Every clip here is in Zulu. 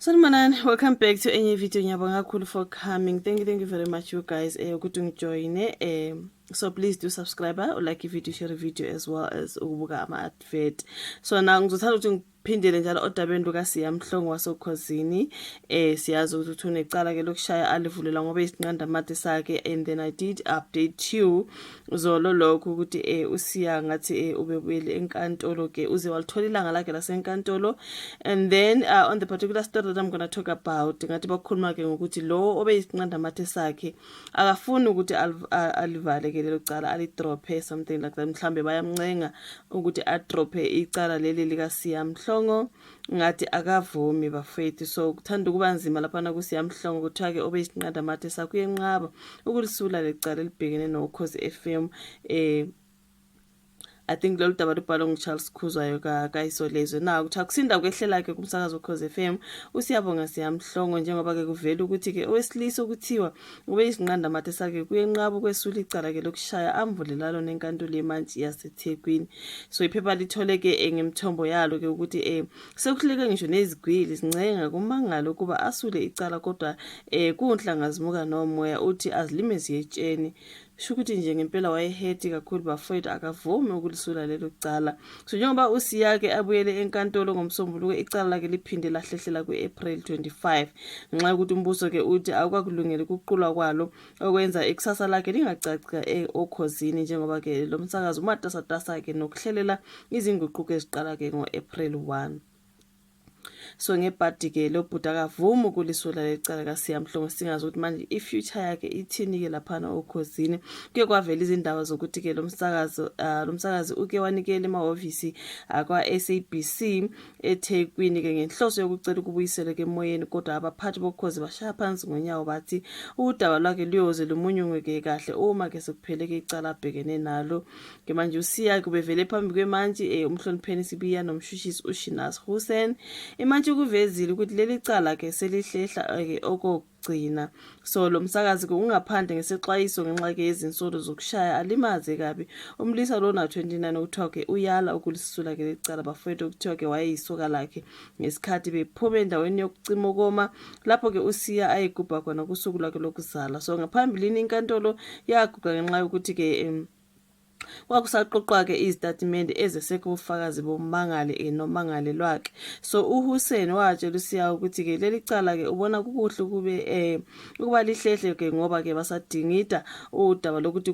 Sanibonani, welcome back to enye video. Ngiyabonga kakhulu for coming. Thank you, thank you very much, you guys, ukuthi ungijoyine. So please do subscribe, like video, share video, as well as ukubuka ama-advert. So now ngizothanda ukuthi ngiphindele njalo odabeni lukaSiya Mhlongo wasoKhozini. Siyazi ukuthi unecala ke lokushaya alivulela ngoba isinqanda mate sakhe, and then I did update you zolo lokho ukuthi uSiya ngathi ubebuyele enkantolo ke, uze walithola ilanga lakhe lasenkantolo. And then on the particular story that I'm going to talk about, ngathi bakhuluma ke ngokuthi lo obeyisinqanda mathe sakhe akafuni ukuthi alivale ke lelo cala, alidrophe, something like that. Mhlambe bayamncenga ukuthi adrophe icala leli likaSiya Mhlongo, ngathi akavumi, bafethu. So kuthanda ukuba nzima laphana kuSiya Mhlongo. Kuthiwa ke obeyisinqanda mathe sakhe uyenqaba ukulisula lecala elibhekene noKhozi FM. I think lolu daba lubhalwe nguCharles Khuzwayo kaYisolezwe. Na ukuthi akusinda kwehlela-ke kumsakazo Ukhozi FM uSiyabonga Siya Mhlongo, njengoba-ke kuvela ukuthi-ke owesilisa okuthiwa ubeyisinqanda mathe sakhe kuyenqaba ukwesula icala-ke lokushaya amvulela lona enkantolo yemantshi yaseThekwini. So iphepha lithole-ke ngemithombo yalo-ke ukuthi sekuhluleke ngisho nezigwili zincenga kumangalo ukuba asule icala, kodwa kunhlangazimuka nomoya, uthi azilime ziyetsheni. Sho ukuthi nje ngempela wayeheti kakhulu, bafowethu, akavumi ukulisula lelo cala. So njengoba uSiya-ke abuyele enkantolo ngoMsombuluko, icala lakhe liphinde lahlehlela kwi-April 25 ngenxa yokuthi umbuso-ke uthi awukakulungeli ukuqulwa kwalo, okwenza ikusasa lakhe lingacaci oKhozini, njengoba-ke lo msakazo umatasatasa-ke nokuhlelela izinguquko eziqala-ke ngo-April 1. So ngebhadi-ke lo bhuti akavumi ukulisula lecala kaSiya Mhlongo. Singazi ukuthi manje i-future yakhe ithini-ke laphana oKhozini. Kuye kwavela izindaba zokuthi-ke lo msakazi uke wanikela emahhovisi akwa-SABC eThekwini-ke ngenhloso yokucela ukubuyiselwa emoyeni, kodwa abaphathi boKhozi bashaya phansi ngonyawo, bathi udaba lwakhe luyoze lumunyungwe-ke kahle uma-ke sekuphele-ke icala abhekene nalo. Ke manje uSiya kubevele phambi kwemantshi uMhlonipheni Sibiya nomshushisi uShinas Hussein. Imantshi kuvezile ukuthi leli cala ke selihlehla ke okokugcina. So lo msakazi ke ungaphandle ngesexwayiso ngenxa ke yezinsolo zokushaya alimaze kabi umlisa lona 29, okuthiwa ke uyala ukulisula ke lecala, bafowethu, okuthiwa ke wayeyisoka lakhe ngesikhathi bephuma endaweni yokucima ukoma lapho ke uSiya ayegubha khona kusuku lwakhe lokuzalwa. So ngaphambilini inkantolo yaguqa ngenxa yokuthi ke kwakusaqoqwa-ke izitatimende ezesekho ubufakazi bommangali nomangali lwakhe. So uHussein watshela uSiya ukuthi-ke leli cala-ke ubona kukuhle ukube ukuba lihlehle-ke, ngoba-ke basadingida udaba lokuthi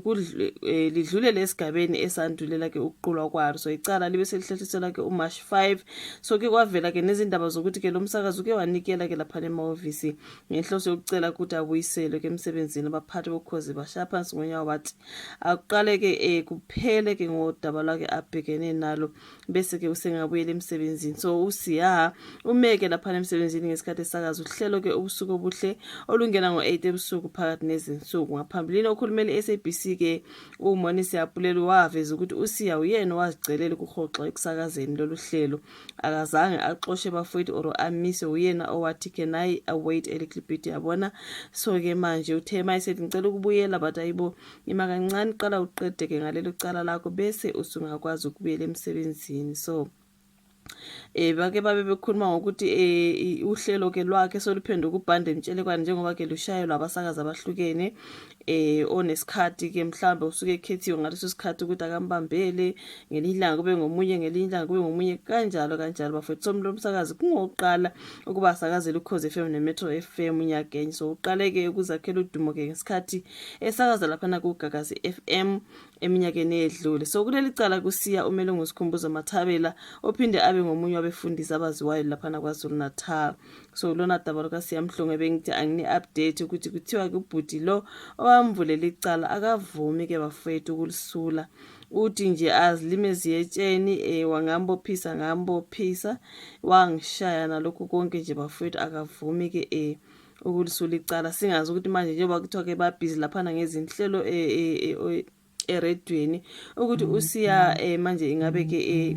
lidlulele esigabeni esandulela-ke ukuqulwa kwalo. So icala libe selihlehliselwa-ke uMarch 5. So ke kwavela-ke nezindaba zokuthi-ke lo msakazi uke wanikela-ke laphana emahhovisi ngenhloso yokucela ukuthi abuyiselwe-ke emsebenzini. Abaphathi boKhozi bashaya phansi ngonyawo, bathi akuqale-ke kuphele ke ngodaba lwakhe abhekene nalo, bese ke usengabuyela emsebenzini. So uSiya umeke laphana emsebenzini ngesikhathi esakaza uhlelo ke Ubusuku Obuhle olungena ngo-8 ebusuku phakathi nezinsuku. Ngaphambilini okhulumela i-SABC ke uMonisi Apulelo waveza ukuthi uSiya uyena owazicelela ukuhoxa ekusakazeni lolu hlelo, akazange axoshe, bafowethu, or amise. Uyena owathi, "Can I wait a little bit?" Yabona? So ke manje uthe mayesethi, "Ngicela ukubuyela," but ayibo, ima kancane, qala uqede ke ngalelo cala lakho, bese usungakwazi ukubuyela emsebenzini. So bake babe bekhuluma ngokuthi uhlelo ke lwakhe soluphenduka ubhande emtshelekwane, njengoba ke lushayelwa abasakazi abahlukene, onesikhathi ke mhlambe usuke ekhethiwe ngaleso sikhathi ukuthi akambambele ngelinye ilanga, kube ngomunye ngelinye ilanga, kube ngomunye, kanjalo kanjalo, bafethu. So lo msakazi kungokuqala ukuba asakazele Ukhozi FM neMetro FM nyakenye. So uqale ke ukuzakhela udumo ke ngesikhathi esakaza laphana kuGagasi FM eminyakeni eyedlule. So kuleli cala kuSiya umele nguSikhumbuzo Mathabela, ophinde abe ngomunye wabefundisi abaziwayo laphana KwaZulu Natal. So lona daba lukaSiya Mhlongo bengithi angini-update ukuthi kuthiwa ke ubhuti lo owamvulela icala akavumi ke, bafowethu, ukulisula. Uthi nje azilime ziyetsheni, wangambophisa, ngambophisa, wangishaya nalokhu konke nje, bafowethu, akavumi ke ukulisula icala. Singazi ukuthi manje njengoba kuthiwa ke babhizi laphana ngezinhlelo eredweni ukuthi uSiya manje ingabe ke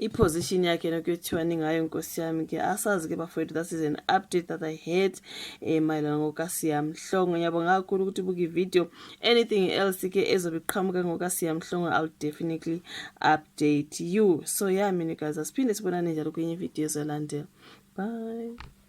i-position yakhe nokuyothiwani ngayo, nkosi yami ke. Asazi ke, bafowethu. That is an update that I had mayelana ngokaSiya Mhlongo. Ngiyabonga kakhulu ukuthi ubuke i-video. Anything else ke ezobe iqhamuka ngokaSiya Mhlongo, I'll definitely update you. So yeah, mina guys, asiphinde sibonane njalo kwenye video ezolandela. Bye.